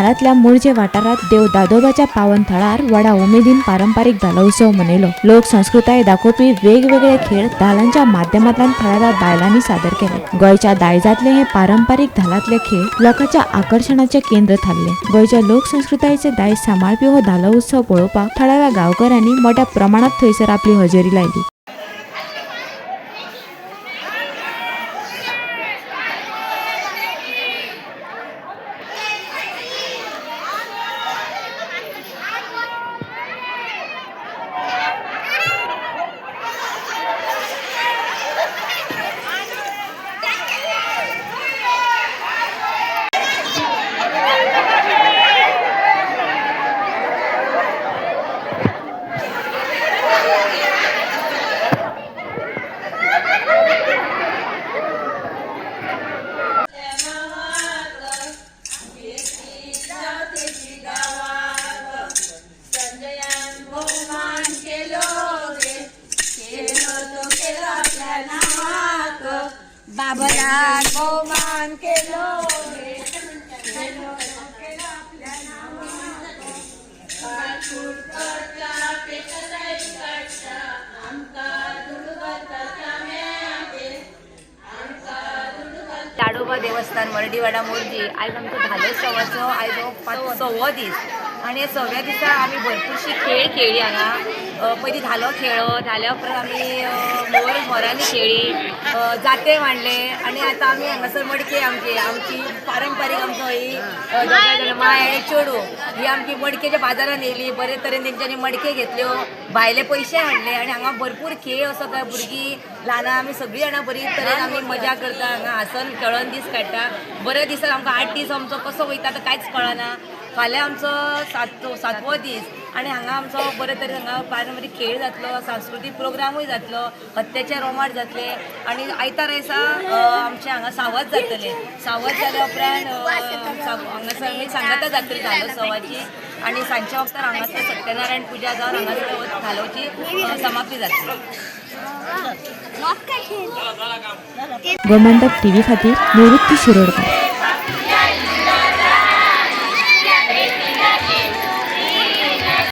म्हालांतल्या मोरजे वाठारांत देव दादोबाच्या पावन थळार व्हडा उमेदीन पारंपारीक धालो उत्सव मनयलो. लोक संस्कृताय दाखोवपी वेगवेगळे खेळ धालांच्या माध्यमांतल्यान थळाव्या बायलांनी सादर केले. गोंयच्या दायजांतले हे पारंपारीक धालांतले खेळ लोकांच्या आकर्शणाचे केंद्र थारले. गोंयच्या लोकसंस्कृतायेचे दायज सांबाळपी हो धालो उत्सव पळोवपाक थळाव्या गांवकऱ्यांनी मोठ्या प्रमाणात थंयसर आपली हजेरी लायली. बाबलान बहुमान केलो ताडोबा देवस्थान मर्डीवाडा मोरजी आयज आमचो धालोत्सवाचो आयज हो सवो दीस आनी सव्या दिसा आमी भरपूरशी खेळ खेळ्ळी हांगा. पयलीं धालो खेळ्ळो, धाल्या उपरांत आमी मोर मोरांनी खेळ्ळी, जाते मांडले आनी आतां आमी हांगासर मडके आमची आमची पारंपारीक आमचो ही माय आनी चेडूं ही आमची मडकेच्या बाजारान येयली. बरे तरेन तेंच्यांनी मडके घेतल्यो, भायले पयशे हाडले आनी हांगा भरपूर खेळ असो काय भुरगीं ल्हानां आमी सगळीं जाणां बरी तरेन आमी मजा करता. हांगा हांसन खेळोन दीस काडटा. बऱ्या दिसान आमकां 8 दीस आमचो कसो वयता तो कांयच कळना. फाल्यां आमचो सातवो दीस आनी हांगा आमचो बरे तरेन हांगा पारंपारीक खेळ जातलो, सांस्कृतीक प्रोग्रामूय जातलो, हत्त्याचे रोमाट जातले आनी आयतार दिसा आमचे हांगा सावत जातले. सावत जाल्या उपरांत हांगासर आमी सांगाता जातली धालोत्सवाची आनी सांजच्या वक्तार हांगासर सत्यनारायण पुजा जावन हांगासर धालोची समाप्ती जातली. गोमंतक टीव्ही खातीर निवृत्ती शिरोडकर.